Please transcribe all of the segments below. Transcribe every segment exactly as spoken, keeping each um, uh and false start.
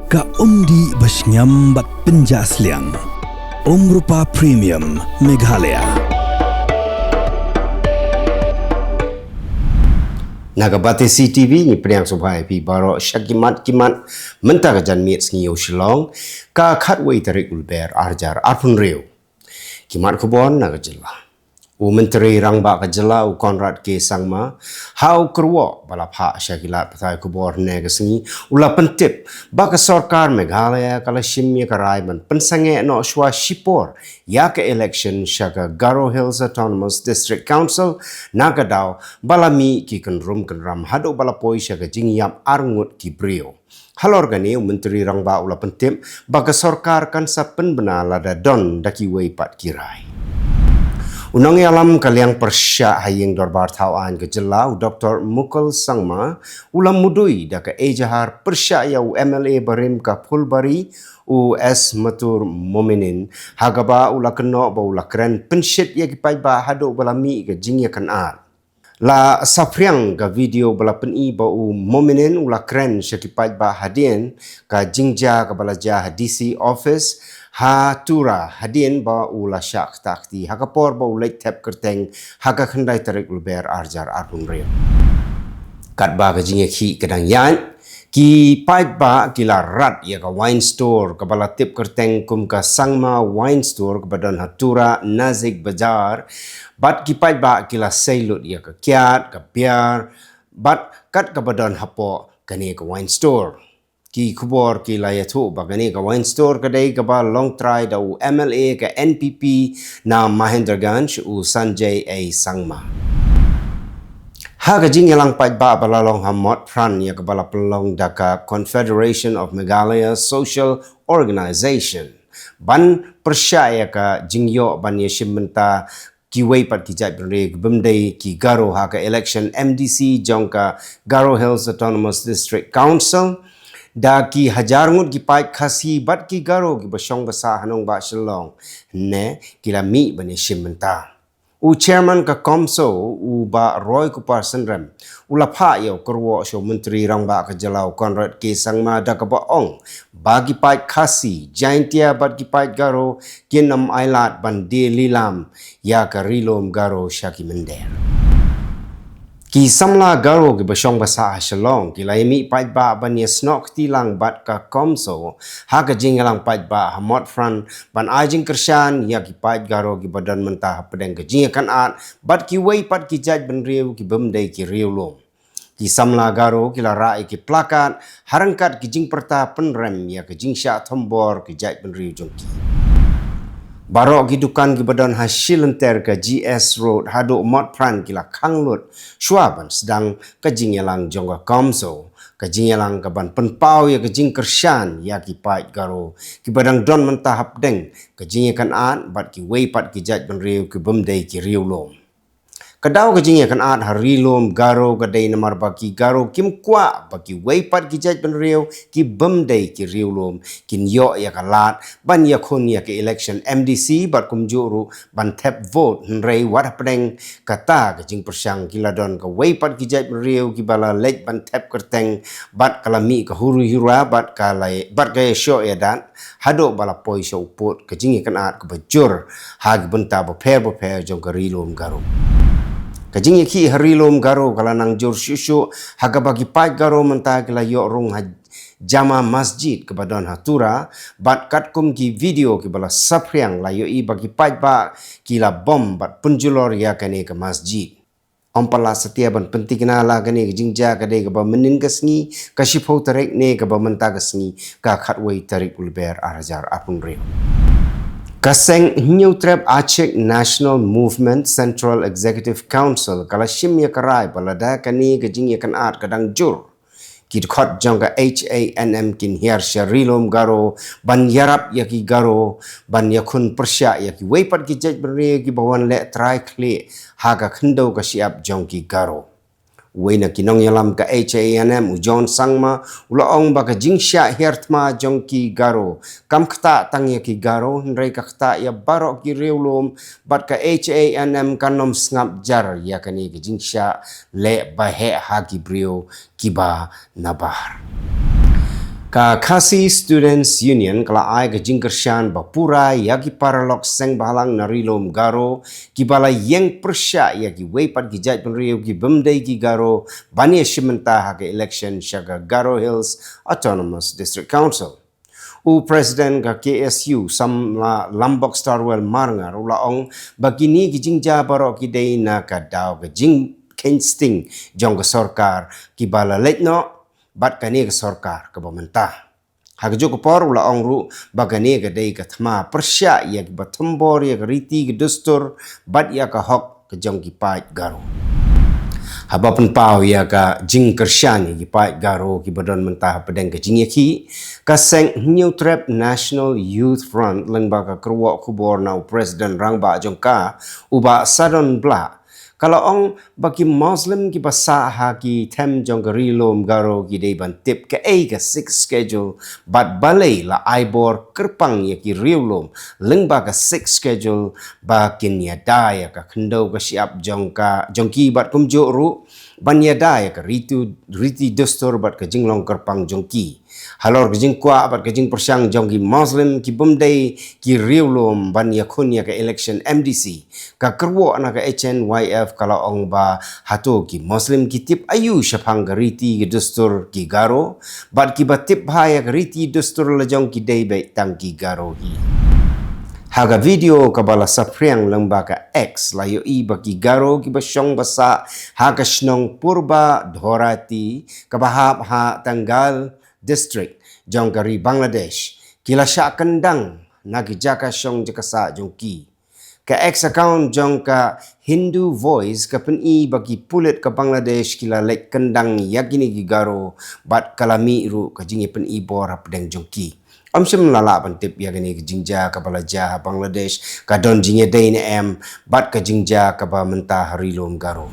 Ka umdih ba shngiam bad pynjah sliang. Umrupa Premium Meghalaya. Na ka Batesi T V ngi pdiang sngewbha ïa phi baroh sha ki mat ki mat mynta ka janmiet sngi ïa u Shillong, ka khatwei tarik u Lber arhajar arphew hynriew. Ki mat khubor na ka jylla. U Myntri Rangbah ka jylla u Conrad K Sangma, ha u kyrwoh ba la phah sha ki lad pathai khubor hynne ka sngi, u la pyntip ba ka sorkar Meghalaya ka la shim ïa ka rai ban pynsangeh noh shuwa shipor ïa ka election sha ka Garo Hills Autonomous District Council, na ka daw ba la mih ki kynrum kynram haduh ba la poi sha ka jingïap arngut ki briew. Halor kane u Myntri Rangbah u la pyntip ba ka sorkar kan sa pynbna lada don da kiwei pat ki rai. U nongïalam ka liang pyrshah ha ïing dorbar thaw aiñ ka jylla u Doktor Mukul Sangma u la mudui da ka ejahar pyrshah ïa u M L A barim ka Phulbari u S Matur Mominin, ha kaba u la kynnoh ba u la kren pynshit ïa ki paidbah haduh ba la mih ka jingïakynad. La saphriang ka video ba la pyni ba u Mominin u la kren sha ki paidbah hadien ka jingjia kaba la jia ha D C office ha Tura hadien ba u la shah kti ha ka por ba u leit thep kyrteng ha ka khyndai tarik u Lber arhajar arphew hynriew. Katba ka jingïakhih ka dang ïaid, ki paidbah ki la rat ïa ka wine store kaba la tip kyrteng kum ka Sangma Wine Store kaba don ha Tura Nazik Bazar, bad ki paidbah ki la sei lut ïa ka kiad, ka beer, bad kat kaba don hapoh kane ka wine store. Ki khubor ki la ïathuh ba kane ka wine store ka dei kaba long trai da u M L A ka N P P na Mahendraganj u Sanjay A Sangma. Ha ka jingïalang paidbah ba la long ha Motphran ïa kaba la pynlong da ka Confederation of Meghalaya Social Organization ban pyrshah ïa ka jingïoh ban ïashim bynta kiwei pat ki jaitbynriew ki bym dei ki Garo ha ka election M D C jong ka Garo Hills Autonomous District Council, da ki hajar ngut ki paid Khasi bad ki Garo kiba shong ba sah ha nongbah Shillong, hynne ki la mih ban ïashim bynta. U chairman ka COMSO, u Bah Roy Kupar Synrem, u la phah ïa u kyrwoh sha u Myntri Rangbah ka jylla u Conrad K Sangma da kaba ong ba ki paid Khasi, Jaintia bad ki paid Garo kin ym ailad ban die lilam ïa ka Ri Lum Garo sha ki mynder. Ki samla Garo kiba shong ba sah ha Shillong ki la ïamih paidbah ban ïasnoh kti lang bad ka COMSO ha ka jingïalang paidbah ha Motphran ban ai jingkyrshan ïa ki paid Garo kiba don mynta hapdeng ka jingïakynad bad kiwei pat ki jaitbynriew ki bym dei ki riewlum. Ki samla Garo ki la rah ïa ki plakat ha ryngkat ki jingpyrta pynrem ïa ka jingshah thombor ki jaitbynriew jong ki. Baroh ki dukan kiba don ha shilynter ka G S Road haduh Motphran ki la khang lut shuwa ban sdang ka jingïalang jong ka COMSO, ka jingïalang kaban pynpaw ïa ka jingkyrshan ïa ki paid Garo kiba dang don mynta hapdeng ka jingïakynad bad kiwei pat ki jaitbynriew ki bym dei ki riewlum. Ka daw ka jingïakynad ha Ri Lum Garo ka dei namar ba ki Garo kim kwah ba kiwei pat ki jaitbynriew ki bym dei ki riewlum kin ïoh ïa ka lad ban ïakhun ïa ka election M D C bad kumjuh ruh ban thep vote, hynrei wat hapdeng kata ka jingpyrshang ki la don kawei pat ki jaitbynriew kiba la leit ban thep kyrteng bad ka la mih ka huru hura bad ka la, bad ka ïashoh ïadat haduh ba la poi sha u pud ka jingïakynad kaba jur ha ki bynta bapher bapher jong ka Ri Lum Garo. Ka jingïakhih ha Ri Lum Garo ka la nang jur shuh shuh ha kaba ki paid Garo mynta ki la ïoh rung ha jama masjid kaba don ha Tura, bad katkum ki video kiba la saphriang la ïohi ba ki paidbah ki la bom bad pynjulor ïa kane ka masjid. Ym pat lah satia ban pynthikna la kane ka jingjia ka dei kaba mynnin ka sngi, ka shiphew tarik ne kaba mynta ka sngi, ka khatwei tarik u Lber arhajar arphew hynriew. Ka seng Hynñiewtrep Achik National Movement Central Executive Council ka la shim ïa ka rai ba lada kane ka jingïakynad ka dang jur, ki dkhot jong ka H A N M kin hiar sha Ri Lum Garo ban ïarap ïa ki Garo ban ïakhun pyrshah ïa kiwei pat ki jaitbynriew kiba wan leh trai khlieh ha ka khyndew ka shyiap jong ki Garo. Uwei na ki nongïalam ka H A N M u John Sangma u la ong ba ka jingshah hiar thma jong ki Garo kam ktah tang ïa ki Garo, hynrei ka ktah ïa baroh ki riewlum, bad ka H A N M kan ym sngap jar ïa kane ka jingshah leh ba heh ha ki briew kiba nabar. Ka Khasi Students Union ka la ai ka jingkyrshan ba pura ïa ki paralok seng bhalang na Ri Lum Garo kiba la ïeng pyrshah ïa kiwei pat ki jaitbynriew kibym dei ki Garo ban ïashim bynta ha ka election sha ka Garo Hills Autonomous District Council. U President ka K S U, Samla Lambok Starwell Marngar, u la ong ba kine ki jingjia baroh ki dei na ka daw ka jingkheiñ sting jong ka sorkar kiba la leit noh bad kane ka sorkar kaba mynta. Ha kajuh ka por u la ong ruh ba kane ka dei ka thma pyrshah ïa kiba thombor ïa ka riti ka dustur bad ïa ka hok ka jong ki paid Garo. Haba pynpaw ïa ka jingkyrshan ïa ki paid Garo kiba don mynta hapdeng ka jingïakhih, ka seng Hynñiewtrep National Youth Front lyngba ka kyrwoh khubor na u President Rangbah jong ka, u Bah Sadon Blah, ka la ong ba ki Muslim kiba sah ha ki them jong ka Ri Lum Garo ki dei ban tip kaei ka Sixth Schedule bad balei la ai bor kyrpang ïa ki riewlum lyngba ka Sixth Schedule ba kin ïada ïa ka khyndew ka shyiap jong ka jong ki bad kumjuh ruh ban ïada ïa ka ritu riti dustur bad ka jinglong kyrpang jong ki. Halor ka jingkwah bad ka jingpyrshang jong ki Muslim kibym dei ki riewlum ban ïakhun ïa ka election M D C, ka kyrwoh na ka H N Y F ka la ong ba hato ki Muslim ki tip aïu shaphang ka riti ka dustur ki Garo bad kiba tip bha ïa ka riti dustur la jong ki dei beit tang ki Garo hi. Ha ka video kaba la saphriang lyngba ka X la ïohi ba ki Garo kiba shong ba sah ha ka shnong Purba Dhorati kaba hap ha Tangail District jong ka ri Bangladesh ki la shah kyndang na ki jaka shong jaka sah jong ki. Ka X account jong ka Hindu Voice ka pyni ba ki pulit ka Bangladesh ki la leit kyndang ïa kine ki Garo bad ka la mih ruh ka jingïapyni bor hapdeng jong ki. Ym shym la lah ban tip ïa kane ka jingjia kaba la jia ha Bangladesh ka don jingïadei ne em bad ka jingjia kaba mynta ha Ri Lum Garo.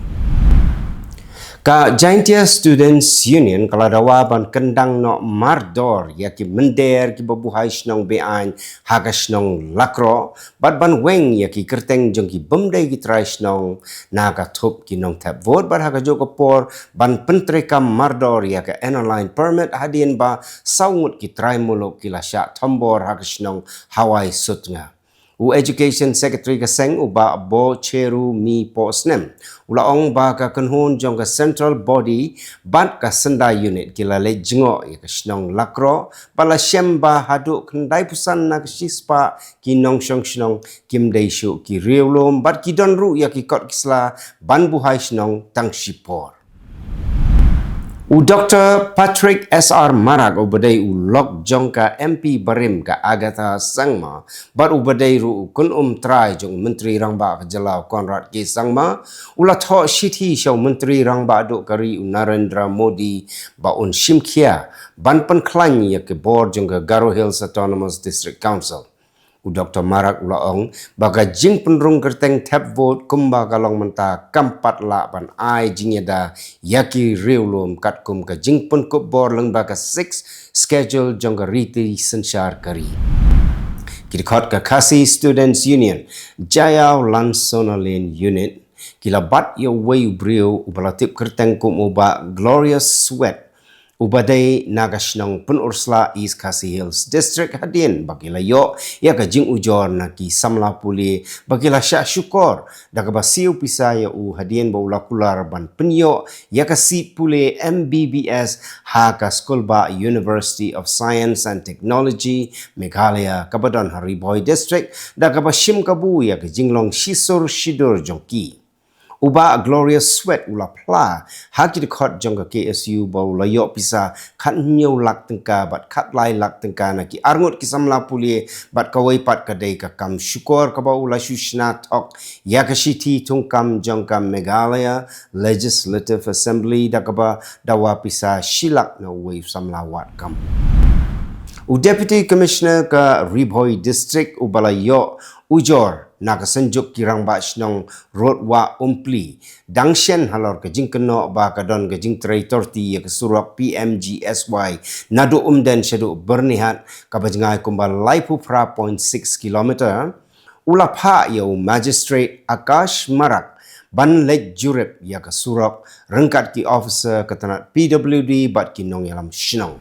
Ka Jaintia Students Union ka la dawa ban kyndang noh mardor ïa ki mynder kiba buhai shnong be-aiñ ha ka shnong Lakroh bad ban weng ïa ki kyrteng jong kibym dei ki trai shnong na ka thup ki nongthep vote bad ha kajuh ka por ban pyntreikam mardor ïa ka Inner Line Permit hadien ba saw ngut ki trai muluk ki la shah thombor ha ka shnong Hawai Sutnga. U Education Secretary ka seng, u Bah Bocheru Mipohsnem, u la ong ba ka kynhun jong ka Central Body bad ka Synda Unit ki la leit jngoh ïa ka shnong Lakroh bad la shem ba haduh khyndaiphew san na ka shispah ki nongshong shnong kim dei shuh ki riewlum bad ki don ruh ïa ki kot ki sla ban buhai shnong tang shipor. U Doktor Patrick S R Marak uba dei u lok jong ka M P barim ka Agatha Sangma bad uba dei ruh u kynum trai jong u Myntri Rangbah ka jylla u Conrad K Sangma u la thoh shithi sha u Myntri Rangbah duh ka ri u Narendra Modi ba un shim khia ban pynkhlaiñ ïa ka bor jong ka Garo Hills Autonomous District Council. U Doktor Marak u la ong ba ka jingpynrung kyrteng thep vote kumba ka long mynta kam pat lah ban ai jingïada ïa ki riewlum katkum ka jingpynkup bor lyngba ka Sixth Schedule jong ka riti synshar ka ri. Ki dkhot ka Khasi Students Union, Jaiaw Lansonalane Unit, ki la bat ïa uwei u briew uba la tip kyrteng kum u Bah Glorious Sweat, uba dei na ka shnong Pynursla, East Khasi Hills District, hadien ba ki la ïoh ïa ka jingujor na ki samla pule ba ki la shah shukor da kaba siew pisa ïa u hadien ba u la kular ban pynïoh ïa ka seat pule M B B S ha ka skulbah University of Science and Technology Meghalaya kaba don ha Ri Bhoi District, da kaba shim kabu ïa ka jinglong shisur shidur jong ki. U Bah Glorious Sweat u la phla ha ki dkhot jong ka K S U ba u la ïoh pisa khathynñiew lak tyngka bad khatlai lak tyngka na ki arngut ki samla pule bad kawei pat ka dei ka kam shukor kaba u la shu shna thok ïa ka shithi thungkam jong ka Meghalaya Legislative Assembly da kaba dawa pisa shi lak na uwei u samla wad kam. U Deputy Commissioner ka Ri Bhoi District uba la ïoh ujor na ka Synjuk ki Rangbah Shnong Rotwa Umpli dang shen halor ka jingkynnoh ba ka don ka jingtrei torti ïa ka surok P M G S Y naduh Umden shaduh Byrnihat kaba jngai kumba laiphew phra point six kilometer, u la phah ïa u Magistrate Akash Marak ban leit jurip ïa ka surok ryngkat ki officer ka tnat P W D bad ki nongïalam shnong.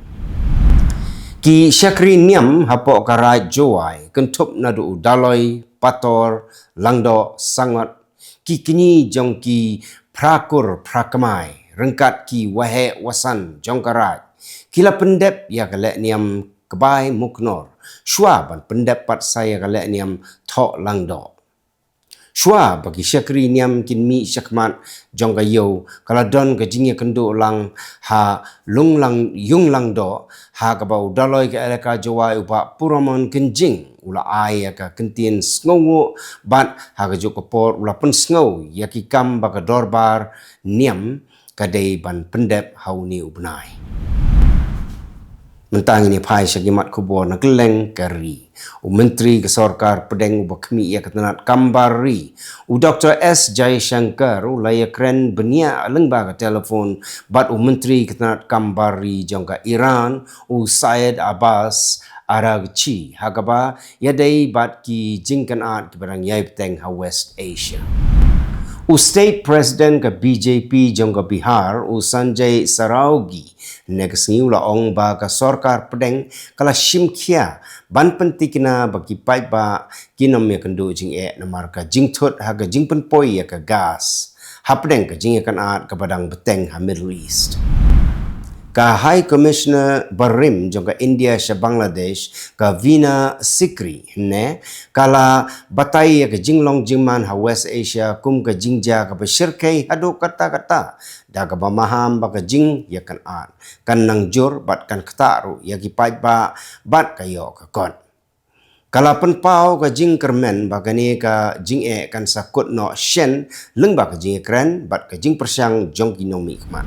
Ki shakri niam hapoh ka raid Jowai, kynthup naduh u Daloi, Pator, Langdoh, Sangot, ki kñi jong ki phra kur phra kmai, ryngkat ki waheh wasan jong ka raid, ki la pyndep ïa ka lehniam Kbai Muknor, shuwa ban pyndep pat sa ïa ka lehniam Thoh Langdoh. Shuwa ba ki shakri niam kin mih shakhmat jong ka ïew, ka la don ka jingïakynduh lang ha Lunglang, Yung Langdoh, ha kaba u Daloi ka elaka Jowai u Bah Puramon Kynjing u la ai ïa ka kyntien sngewnguh, bad ha kajuh ka por u la pynsngew ïa ki kam ba ka dorbar niam ka dei ban pyndep ha une u bnai. Mynta ngin ïa phai sha ki mat khubor na kylleng ka ri. U Myntri ka Sorkar Pdeng uba khmih ïa ka tnat kam bar ri, u Doktor S Jaishankar, u la ïakren bniah lyngba ka telephone bad u Myntri ka tnat kam bar ri jong ka Iran, u Syed Abbas Araghchi, ha kaba ïadei bad ki jingkynad kiba dang ïai bteng ha West Asia. U State President ka B J P jong ka Bihar, u Sanjay Saraogi, ne ka sngi u la ong ba ka Sorkar Pdeng ka la shim khia ban pyntikna ba ki paidbah kin ym ïakynduh jingeh namar ka jingthut ha ka jingpynpoi ïa ka gas hapdeng ka jingïakynad kaba dang bteng ha Middle East. Ka High Commissioner barim jong ka India sha Bangladesh, ka Veena Sikri, ne ka la batai ïa ka jinglong jingman ha West Asia kum ka jingjia kaba shyrkhei haduh katta katta da kaba maham ba ka jingïakynad kan nang jur bad kan ktah ruh ïa ki paidbah bad ka ïoh ka kot. Ka la pynpaw ka jingkyrmen ba kane ka jingeh kan sa kut noh shen lyngba ka jingïakren bad ka jingpyrshang jong ki nongmihkhmat.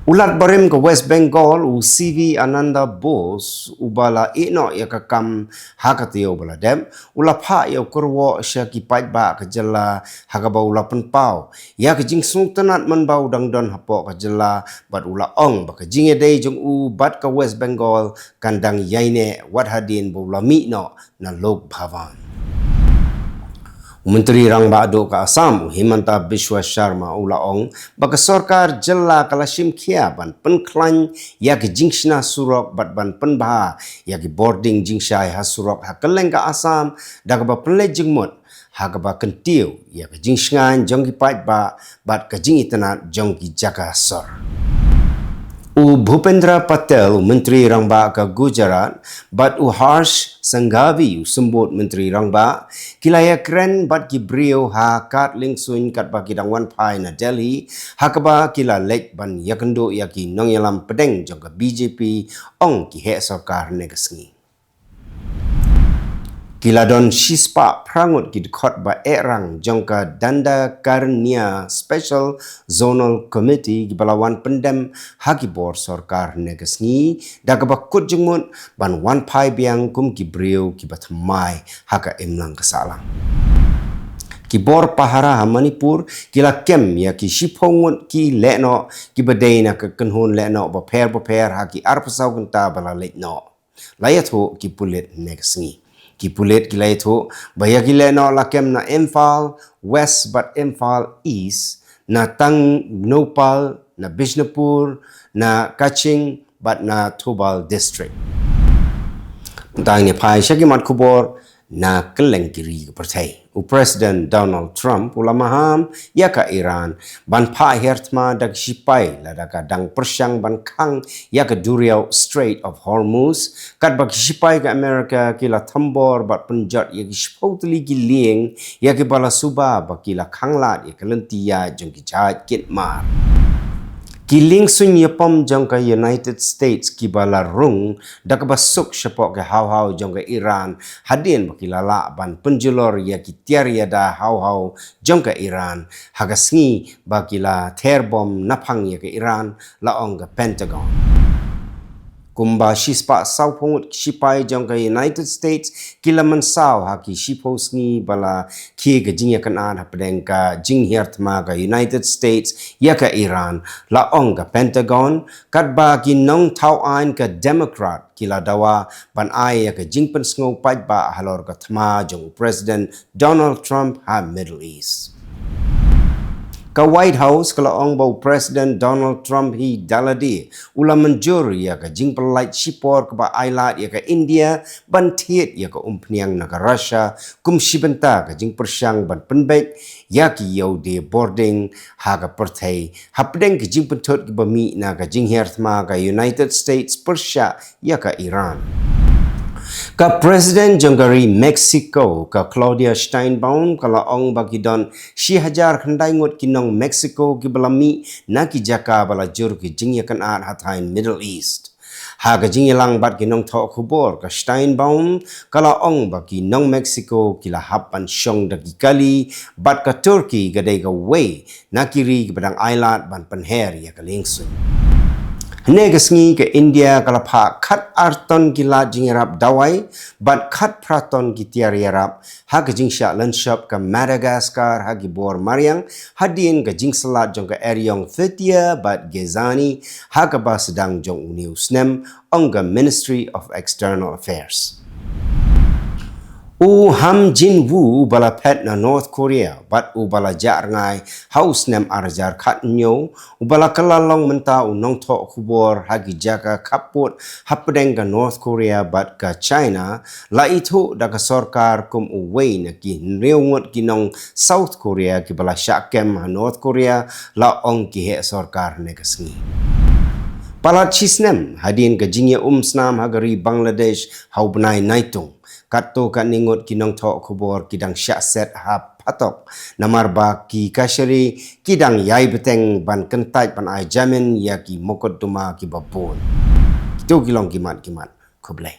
U Lat barim ka West Bengal, u C V Ananda Bose, uba la ïeh noh ïa ka kam ha ka taïew ba la dep, u la phah ïa u kyrwoh sha ki paidbah ka jylla ha kaba u la pynpaw ïa ka jingsngewtynnad mynba u dang don hapoh ka jylla, bad u la ong ba ka jingïadei jong u bad ka West Bengal kan dang ïaineh wat hadien ba u la mih noh na Lok Bhavan. U Myntri Rangbah duh ka Assam, u Himanta Biswa Sharma, u la ong ba ka sorkar jylla ka la shim khia ban pynkhlaiñ ïa ka jingshna surok bad ban pynbha ïa ki bording jingshai ha surok ha kylleng ka Assam, da kaba pynleit jingmut ha kaba kyntiew ïa ka jingshngaiñ jong ki paidbah bad ka jingitynnad jong ki jaka sor. U Bhupendra Patel, u Myntri Rangbah ka Gujarat, bad u Harsh Sanghavi, u Symbud Myntri Rangbah, ki la ïakren bad ki briew ha Kad Liengsuiñ katba ki dang wan phai na Delhi, ha kaba ki la leit ban ïakynduh ïa ki nongïalam pdeng jong ka B J P, ong ki heh sorkar ne ka sngi. Ki la don shispah phra ngut ki dkhot ba eh rang jong ka Dandakarnya Special Zonal Committee kiba la wan pyndem ha ki bor sorkar ne ka sngi, da kaba kut jingmut ban wan phai biang kum ki briew kiba thymmai ha ka imlang ka sahlang. Ki bor pahara ha Manipur ki la kem ïa ki shiphew ngut ki lehnoh kiba dei na ka kynhun lehnoh bapher bapher ha ki arphew saw kynta ba la leit noh, la ïathuh ki pulit ne ka sngi. Ki pulit ki la ïathuh ba ïa ki lehnoh la kem na Imphal West bad Imphal East, na Tengnoupal, na Bishnupur, na Kaching bad na Thoubal District. Tang ne phai sha ki mat khubor na kylleng ki ri ka pyrthei. U President Donald Trump u la maham ïa ka Iran ban phah hiar thma da ki shipai lada ka dang pyrshang ban khang ïa ka duriaw Strait of Hormuz, katba ki shipai ka Amerika ki la thombor bad pynjot ïa ki shiphew tylli ki lieng ïa kiba la suba ba ki la khanglad ïa ka lynti ïaid jong ki jahaj kit mar. Ki liengsuiñ ïapom jong ka United States kiba la rung da kaba suk shapoh ka hawhaw jong ka Iran, hadien ba ki la lah ban pynjulor ïa ki tiar ïada hawhaw jong ka Iran ha ka sngi ba ki la ther bom naphang ïa ka Iran, la ong ka Pentagon. Kumba shispah sawphew ngut ki shipai jong ka United States ki la mynsaw ha ki shiphew sngi ba la khie ka jingïakynad hapdeng ka jinghiar thma ka United States ïa ka Iran, la ong ka Pentagon, katba ki nongthaw aiñ ka Democrat ki la dawa ban ai ïa ka jingpynsngew paidbah halor ka thma jong u President Donald Trump ha Middle East. Ka White House ka la ong ba u President Donald Trump hi da lade u la mynjur ïa ka jingpyllait shipor kaba ailad ïa ka India ban thied ïa ka umphniang na ka Russia kum shi bynta ka jingpyrshang ban pynbeit ïa ki ïew die bording ha ka pyrthei hapdeng ka jingpynthut kaba mih na ka jinghiar thma ka United States pyrshah ïa ka Iran. Ka President jong ka ri Mexico, ka Claudia Sheinbaum, ka la ong ba ki don shi hajar khyndai ngut ki nong Mexico kiba la mih na ki jaka ba la jur ki jingïakynad ha thaiñ Middle East. Ha ka jingïalang bad ki nongthoh khubor, ka Sheinbaum ka la ong ba ki nong Mexico ki la hap ban shong da ki kali bad ka Turkey ka dei kawei na ki ri kiba dang ailad ban pynher ïa ka liengsuiñ. Hynne ka sngi ka India ka la phah khat ar ton ki lad jingïarap dawai bad khat phra ton ki tiar ïarap ha ka jingshah lynshop ka Madagascar ha ki bor mariang hadien ka jingsyllad jong ka eriong Fethia bad Ghezani ha kaba sdang jong une u snem, ong ka Ministry of External Affairs. U Ham Jin-woo uba la phet na North Korea bad uba la jah rngai ha u snem ar hajar khathynñiew, uba la kylla long mynta u nongthoh khubor ha ki jaka khappud hapdeng ka North Korea bad ka China, la ithuh da ka sorkar kum uwei na ki hynriew ngut ki nong South Korea kiba la shah kem ha North Korea, la ong ki heh sorkar hynne ka sngi. Palat shi snem hadien ka jingïaumsnam ha ka ri Bangladesh ha u bnai Naitung, katto katne ngut ki nongthoh khubor ki dang shah set ha phatok namar ba ki kashari ki dang ïai bteng ban kyntait ban ai jamin ïa ki mukotduma kiba bun. Kito ki long ki mat ki mat. Khublei.